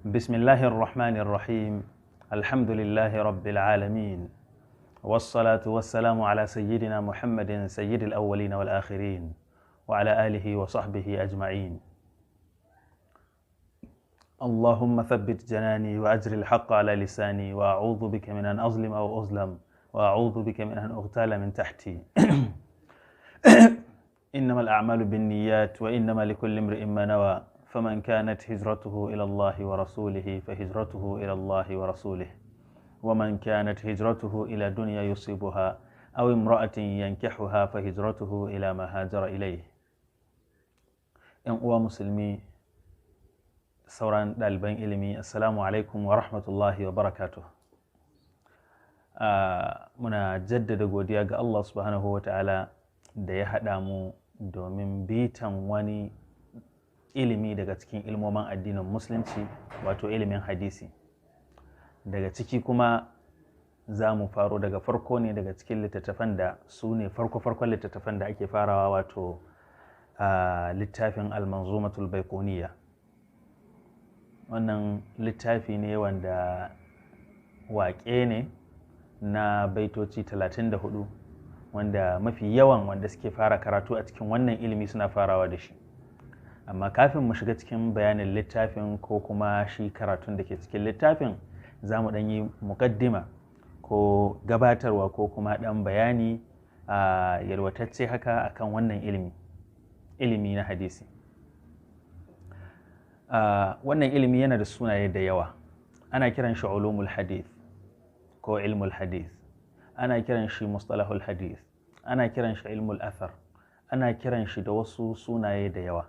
بسم الله الرحمن الرحيم. الحمد لله رب العالمين، والصلاة والسلام على سيدنا محمد سيد الأولين والآخرين، وعلى آله وصحبه أجمعين. اللهم ثبت جناني وأجر الحق على لساني، وأعوذ بك من أن أظلم أو أظلم، وأعوذ بك من أن أغتال من تحتي. إنما الأعمال بالنيات، وإنما لكل امرئ ما نوى، فمن كانت هجرته إلى الله ورسوله فهجرته إلى الله ورسوله، ومن كانت هجرته إلى دنيا يصيبها أو امرأة ينكحها فهجرته إلى ما هاجر إليه. ‘Yan uwa musulmi, sauran ɗaliban ilimi, assalamu alaikum wa rahmatullahi wa barakatuh. Muna jaddada godiya ga Allah subhanahu wa ta'ala da ya haɗa mu domin bitan wani ilimi daga cikin ilmomin addinin musulunci, wato ilimin hadisi. Daga ciki kuma za mu faro daga farko ne, daga cikin littattafan da su ne farko-farkon littattafan da ake farawa, wato littafin Almanzumatul Baiquniya. Wannan littafi ne wanda waƙe ne na baitoci 34, wanda mafi yawan wanda suke fara karatu a cikin wannan ilimi suna farawa da shi. Amma kafin mu shiga cikin bayanin littafin ko kuma shi karatun da ke cikin littafin, za mu ɗan yi muƙaddima ko gabatarwa ko kuma ɗan bayani a yalwatacce haka akan wannan ilimi, ilimi na hadisi. Wannan ilimi yana da sunaye da yawa. Ana kiran shi ulumul hadith ko ilmul hadith, ana kiran shi mustalahul hadith, ana kiran shi ilmul athar, ana kiran shi da wasu sunaye da yawa.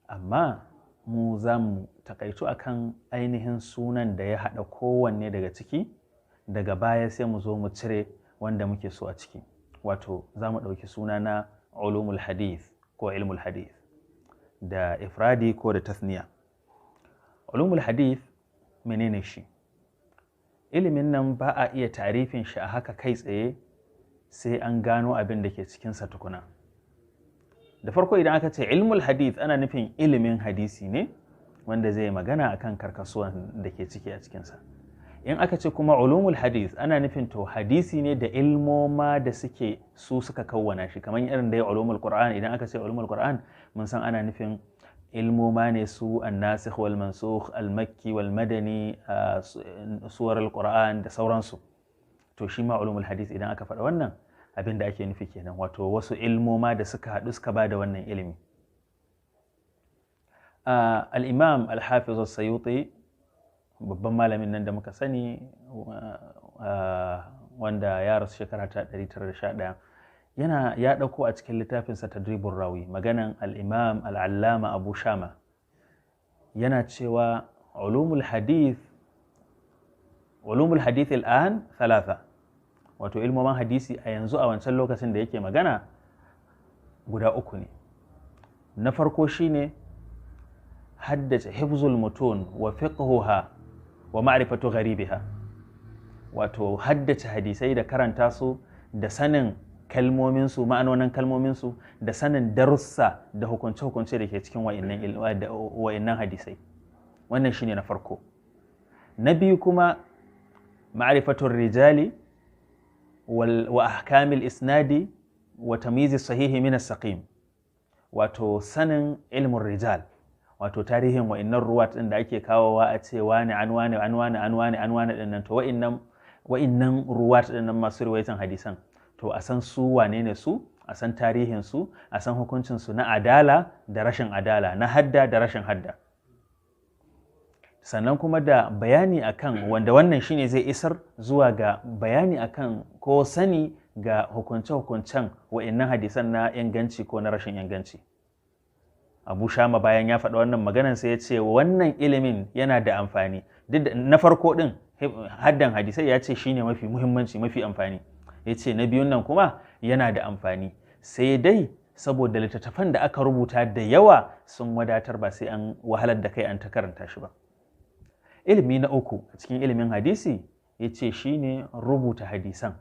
Amma mu za mu takaitu akan ainihin sunan da ya haɗa kowanne daga ciki. Daga baya sai mu zo mu cire wanda muke so a ciki, wato za mu ɗauki suna na ulumul hadith ko ilmul hadith da ifradi ko da tasniya. Ulumul hadith menene shi? Ilimin nan ba a iya tarifin shi a haka kai tsaye sai an gano abin da ke cikinsa tukuna. Da farko, idan aka ce ilmul hadith, ana nufin ilimin hadisi ne wanda zai magana akan karkasuwan da ke ciki a cikinsa. In aka ce kuma ulumul hadith, ana nufin to hadisi ne da ilmoma da suke su suka kawwana shi, kamar irin da ya ulumul Qur'an. Idan aka ce ulumul Qur'an, mun san ana nufin ilmoma ne su an-nasikh wal mansukh, al-makki wal madani, suwar al-Qur'an da sauransu. To shi ma ulumul hadith, idan aka faɗa wannan, abin da ake nufi kenan, wato wasu ilmoma da suka haɗu suka ba da wannan ilimi. Al-Imam al-Hafiz as-Sayuti, babban malamin nan da muka sani, wanda ya rasu shekara ta 911, yana ya ɗauko a cikin littafinsa Tadribur Rawi maganan al-Imam al-Allama Abu Shama, yana cewa ulumul hadith al'an thalatha, wato ilmoman hadisi a yanzu, a wancan lokacin da yake magana, guda uku ne. Na farko shine haddace hifzul mutun wa fiqhuha wa ma'rifatu gharibiha, wato haddace hadisai da karanta su da sanin kalmominsu, ma'anonin kalmominsu, da sanin darussa da hukunce-hukunce da ke cikin wa'innan hadisai. Wannan shine na farko. Na biyu kuma ma'rifatul rijali wa ahkamil isnadi wa tamyiz sahihi min as-saqim, wato sanin ilmun rijal, wato tarihin wa'innan ruwat din da ake kawowa a ce wani an wani an wani an wani an wani din nan. To wa'innan ruwat din nan masu riwayatan hadisan, to a san su wane ne su, a san tarihin su, a san hukuncin su na adala da rashin adala, na hadda da rashin hadda. Sannan kuma da bayani akan wanda wannan shine zai isar zuwa ga bayani akan ko sani ga hukunce-hukuncen wa'innan hadisan na inganci ko na rashin inganci. Abu Shama bayan ya faɗi wannan maganan sai ya ce wannan ilimin yana da amfani. Duk na farko ɗin, haddan hadisai, ya ce shine mafi muhimmanci, mafi amfani. Ya ce na biyun nan kuma yana da amfani, sai dai saboda littattafan da aka rubuta da yawa sun wadatar, ba sai an wahalar da kai an ta karanta shi ba. Ilimi na uku a cikin ilimin hadisi, ya ce shine rubuta hadisan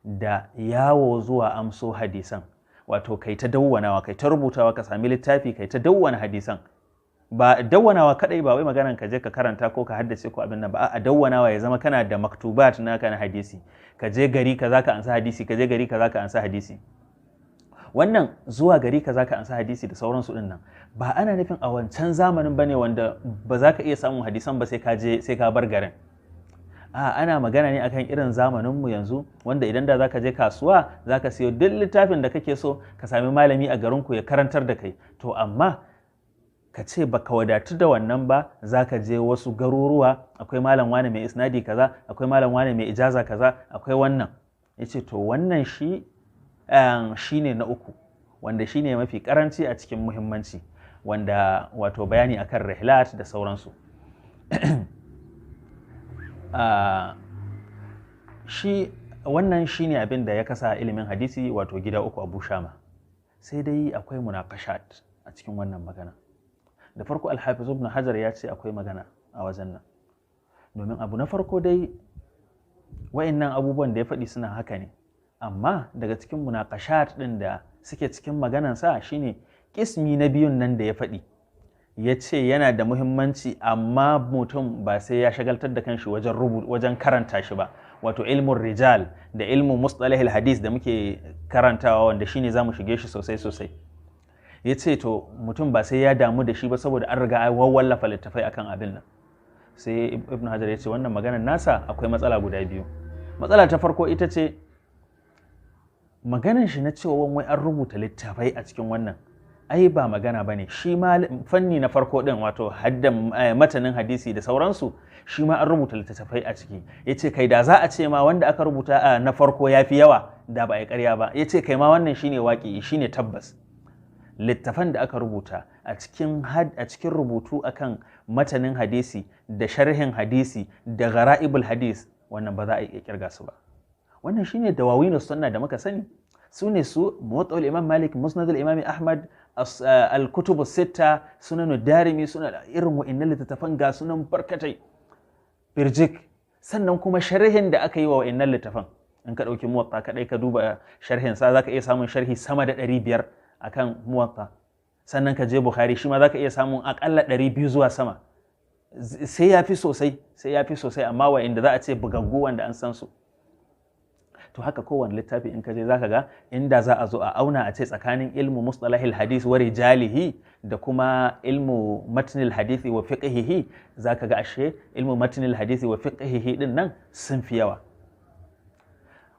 da yawo zuwa amso hadisan, wato kai ta dawwanawa, kai ta rubutawa, ka sami littafi kai ta dawwana hadisan. Ba dawwanawa kadai, ba wai maganan ka je ka karanta ko ka haddace ko abin nan ba, a dawwanawa ya zama kana da maktubat naka na hadisi, ka je gari kaza ka ansa hadisi, ka je gari kaza ka ansa hadisi. Wannan zuwa gari kaza ka ansa hadisi da sauransu din nan ba ana nufin a wancan zamanin bane wanda ba za ka iya samun hadisan ba sai ka je, sai ka bar garin. A ana magana ne akan irin zamaninmu yanzu, wanda idan da zaka je kasuwa zaka siyo duk littafin da kake so, ka sami malami a garinku ya karantar da kai. To amma ka ce baka wadatu da wannan ba, zaka je wasu garuruwa, akwai malam wane mai isnadi kaza, akwai malam wane mai ijaza kaza, akwai wannan. Yace to wannan shi shine na uku, wanda shine mafi karanci a cikin muhimmanci, wanda wato bayani akan rihlat da sauransu. Shi wannan shine abin da ya kasa ilimin hadisi wato gida uku, Abu Shama. Sai dai akwai munaqashat a cikin wannan magana. Da farko, Al-Hafiz Ibn Hajar ya ce akwai magana a wajen nan, domin abu na farko dai, wayannan abubuwan da ya faɗi suna haka ne, amma daga cikin munaqashat ɗin da suke cikin maganansa shine kismi na biyun nan da ya faɗi, ya ce yana da muhimmanci amma mutum ba sai ya shagaltar da kanshi wajen karanta shi ba, wato ilmun rijal da ilmun mustalahil hadis da muke karantawa, wanda shine zamu shige shi sosai sosai. Ya ce to mutum ba sai ya damu da shi ba saboda an riga an wallafa littafai akan abin nan. Sai Ibn Hajar ya ce wannan maganar nasa akwai matsala guda biyu. Matsala ta farko ita ce maganar shi na cewa wai an rubuta littafai a cikin wannan, ai ba magana ba ne. Shi ma fanni na farko din, wato haddan matanin hadisi da sauransu, shi ma an rubuta littattafai a ciki. Ya ce kai, da za a ce ma wanda aka rubuta na farko ya fi yawa, da ba a yi ƙarya ba. Ya ce kai ma wannan shine waƙi, shine tabbas. Littafan da aka rubuta a cikin rubutu akan matanin hadisi da sharhin hadisi da gara'ibul hadis, wannan ba za a iya kirga su ba. Wannan shine dawawinu sunna da muka sani, su ne su Muwatta Imam Malik, Musnad Imam Ahmad, al-Kutub Sitta, Sunan Darimi, suna irin wa'annan littattafan, ga sunan barkatai birjik. Sannan kuma sharhin da aka yi wa wa'annan littafan, in ka ɗauki Muwatta kaɗai ka duba sharhin sa, zaka iya samun sharhi sama da 500 akan Muwatta. Sannan ka je Bukhari, shi ma zaka iya samun akalla 200 zuwa sama, sai ya fi sosai, sai ya fi sosai, amma wa'inda za a ce bugaggu wanda an san su. To haka kowane littafi in ka je zaka ga inda za a zo a auna a ce tsakanin ilmu mustalahil hadis wa rijalihi da kuma ilmu matnil hadisi wa fiqhihi, zaka ga ashe ilmu matnil hadisi wa fiqhihi din nan sun fi yawa.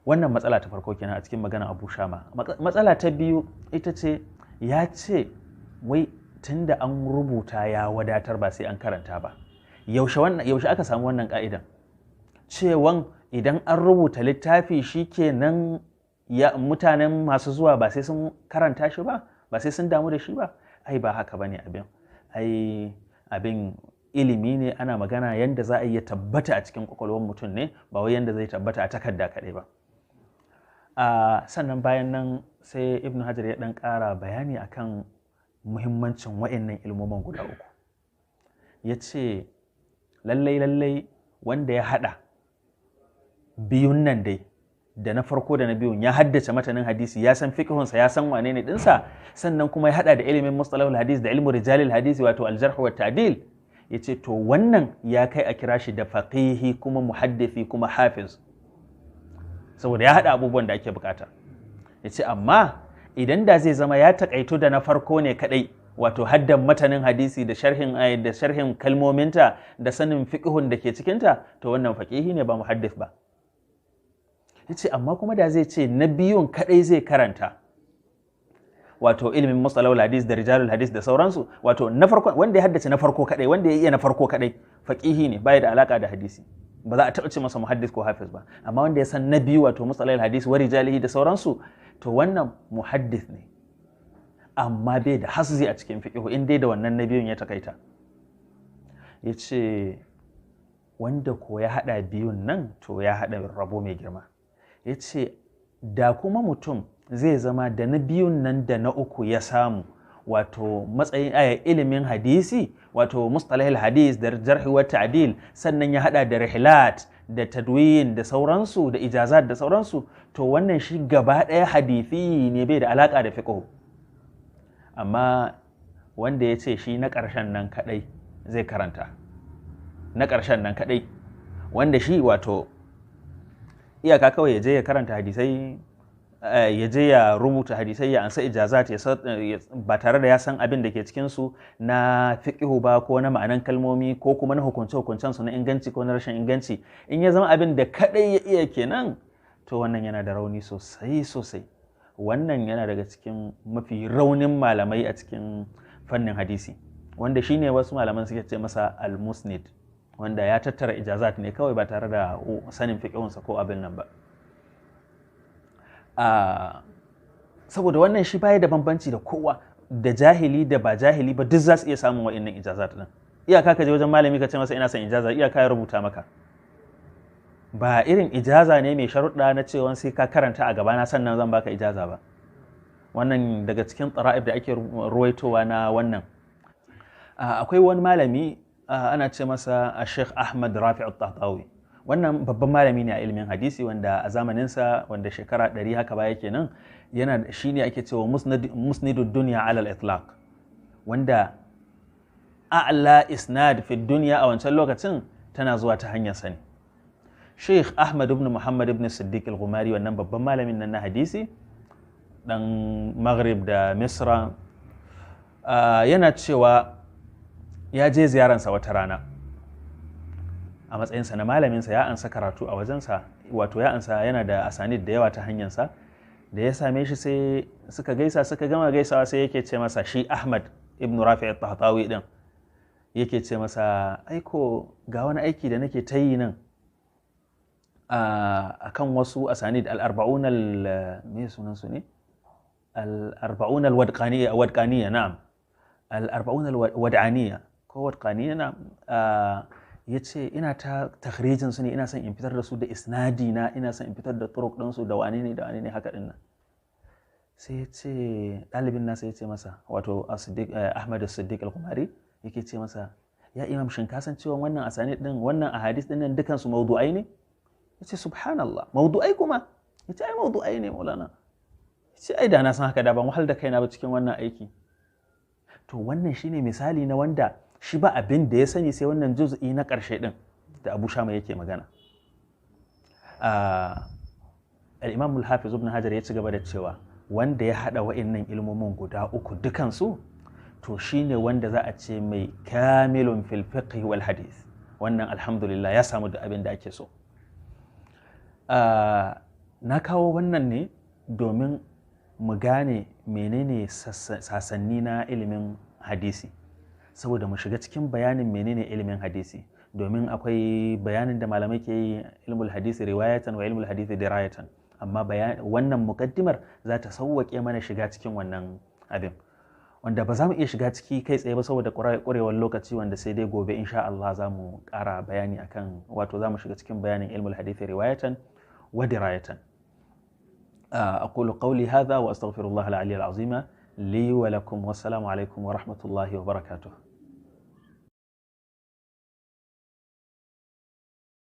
Wannan matsala ta farko kenan a cikin magana Abu Shama. Matsala ta biyu ita ce ya ce wai tunda an rubuta ya wadatar, ba sai an karanta ba. Yaushe wannan, yaushe aka samu wannan ka'idan cewan idan an rubuta littafi shikenan, ya mutanen masu zuwa ba sai sun karanta shi ba, ba sai sun damu da shi ba? Ai ba haka bane abin. Ai abin ilimi ne, ana magana yanda za a iya tabbata a cikin kwakwalwar mutum ne, ba wai yanda zai tabbata a takarda kaɗai ba. Sannan bayan nan sai Ibn Hajar ya ɗan ƙara bayani akan muhimmancin wa'annan ilmomin guda uku. Ya ce lallai lallai wanda ya haɗa biyun nan dai, da na farko da na biyun, ya haddace matanin hadisi, ya san fiqhunsa, ya san wane ne dinsa, sannan kuma ya hada da ilimin mustalahul hadis da ilmu rijalil hadisi, wato aljarh wa ta'dil, yace to wannan ya kai a kira shi da faqihi kuma muhaddisi kuma hafiz, saboda ya hada abubuwan da ake bukata. Yace amma idan da zai zama ya takaitu da na farko ne kadai, wato haddan matanin hadisi da sharhin kalmominta da sanin fiqhun da ke cikinta, to wannan faqihi ne ba muhaddis ba. Yace amma kuma da zai ce na biyun kadai zai karanta, wato ilimin mustalahul hadis da rijalul hadis da sauransu, wato na farko, wanda ya haddace na farko kadai, wanda ya iya na farko kadai, faqihi ne, bai da alaka da hadisi, ba za a taɓa ce masa muhaddis ko hafiz ba. Amma wanda ya san na biyu, wato mustalahul hadis wa rijalihi da sauransu, to wannan muhaddis ne, amma bai da haszi a cikin fiqhu in dai da wannan na biyun ya takaita. Yace wanda ko ya hada biyun nan, to ya hada rabo mai girma. Yace da kuma mutum zai zama da na biyun nan da na uku ya samu, wato matsayin aya ilimin hadisi, wato mustalahil hadis da jarhi wa ta'dil, sannan ya hada da rihlat da tadwin da sauransu da ijazat da sauransu, to wannan shi gaba ɗaya hadisi ne, bai da alaka da fiqh. Amma Wanda ya ce shi na ƙarshen nan kaɗai zai karanta, na ƙarshen nan kaɗai, wanda shi wato iyaka kawai ya je ya karanta hadisai, ya je ya rubuta hadisai, ya ansa ijazat, ba tare da ya san abin da ke cikinsu na fiqihu ba, ko na ma'anan kalmomi, ko kuma na hukunce-hukuncen su na inganci ko na rashin inganci. In ya zama abin da kadai ya iya kenan, to wannan yana da rauni sosai sosai. Wannan yana daga cikin mafi raunin malamai a cikin fannin hadisi, wanda shine wasu malaman suke ce masa al-musnid, wanda ya tattara ijazat ne kawai ba tare da sanin fiqihunsa ko abin nan ba. Saboda wannan shi baya da bambanci da kowa, da jahili da ba jahili ba duk za su iya samun wa'annan ijazat din. Iyaka ka je wajen malami ka ce masa ina son ijaza, iyaka ya rubuta maka. Ba irin ijaza ne mai sharuɗa na cewa sai ka karanta a gabana sannan zan baka ijaza ba. Wannan daga cikin tsara'ib da ake ruwaitowa na wannan. Akwai wani malami ana ce masa Sheikh Ahmad Rafi'u Tahtawi. Wannan babban malami ne a ilimin hadisi, wanda a zamaninsa, wanda shekara 100 haka baya kenan, yana shine ake cewa musnidud dunya ala al-itlaq, wanda a'la isnad fi dunya a wancan lokacin tana zuwa ta hanyar sani. Sheikh Ahmad ibn Muhammad ibn Siddiq al-Ghumari, wannan babban malamin nan na hadisi dan Maghrib da Misra, yana cewa ya je ziyaransa wata rana a matsayinsa na malaminsa, ya ansa karatu a wajensa, wato ya ansa, yana da asanid da yawa ta hanyarsa. Da ya same shi sai suka gaisa, suka gama gaisawa sai yake ce masa, shi Ahmad ibn Rafi' al-Tahtawi din yake ce masa, aiko ga wani aiki da nake ta yi nan akan wasu asanid al-arba'un al me sunan su ne, al-arba'un al-wadqaniyya, wadqaniyya, na'am, al-arba'un al-wad'aniyya ko wadqaniyya, na'am. Ya ce ina ta takhrijin su ne, ina son in fitar da su da isnadi na, ina son in fitar da turuq din su da wane ne da wane ne haka din nan. Sai ya ce ɗalibin nasa ya ce masa, wato Ahmad Siddiq al-Qumari yake ce masa, ya imam, shin ka san cewa wannan asani din, wannan ahadis din nan dukan su mawdu'ai ne? Ya ce subhanallah, mawdu'ai kuma? Ya ce ai mawdu'ai ne maulana. Ya ce ai da na san haka da ban wahal da kaina ba cikin wannan aiki. To wannan shine misali na wanda shi ba abin da ya sani sai wannan juz'i na ƙarshe ɗin da Abu Shama yake magana. Al-Imam al-Hafiz Ibn Hajar ya ci gaba da cewa wanda ya haɗa wa'innan ilmomin guda uku dukansu, to shine wanda za a ce mai kamilun fil fiqh wal hadith. Wannan alhamdulillah ya samu da abin da ake so. Na kawo wannan ne domin mu gane menene sasanni na ilimin hadisi, saboda mu shiga cikin bayanin menene ilimin hadisi, domin akwai bayanin da malamai ke yi, ilmul hadisi riwayatan wa ilmul hadisi dirayatan, amma wannan mukaddimar za ta sauwaƙe mana shiga cikin wannan abin, wanda ba za mu iya shiga ciki kai tsaye ba saboda ƙurewar lokaci, wanda sai dai gobe insha Allah za mu ƙara bayani akan, wato za mu shiga cikin bayanin ilmul hadisi riwayatan wa dirayatan. Aqulu qawli hadha wa astaghfirullah al-ali al-azima li wa lakum, wassalamu alaikum wa rahmatullahi wa barakatuh.